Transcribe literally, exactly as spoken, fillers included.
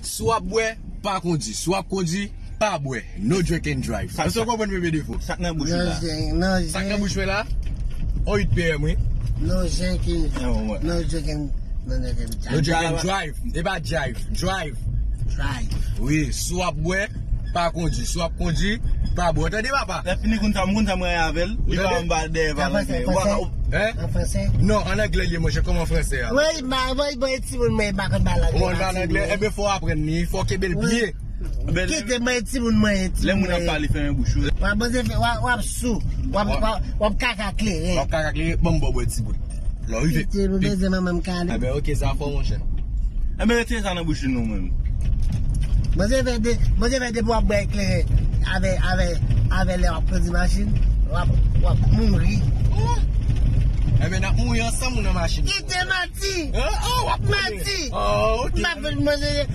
Si w ap bwè, pa kondi. Si w ap kondi, pa bwè. No drink and drive. Èske w konprann, Bebe Defo? Sa k nan bouch ou la? Sa k nan bouch mwen la? On uit P M, wi. No drink and, no drink and, no drink and drive. No drink and drive. E pa jive. Drive. Drive. Wi, si w ap bwè, pa kondi. Si w ap kondi, pa bwè. Tande, papa? Lè fini konn sa, m konn sa mwen avè l. Li pa anba dèyè pa anglè. An franse? Hein? An franse? Non, an anglè li ye, monchè, kòman franse a? Wi, ma, wi, bon, e timoun mwen, pa konn pale anglè. Ou konn pale anglè? Enben, fò w aprann li, fò w kenbe l byen. Kite mwen, e timoun mwen, e timoun mwen. Lè moun ap pale, fèmen bouch ou. W ap, w ap sou, w ap, w ap, w ap kaka kleren. W ap kaka kleren, ban m ba w bwè ti bout. Lè w rive. Kite, m bezwen manman m kale. Enben, oke, sa fò, monchè. Enben, retire sa nan bouch nou menm. Mwen se fè de, mwen se fè depi w ap bwè kleren avè, avè, avè lè w ap kondi machin, w ap, w ap mouri. Enben, n ap mouri ansanm ou nan machin? Kite manti! Oh, oh, w ap konnen. Manti! Oh, oke. M ap manje,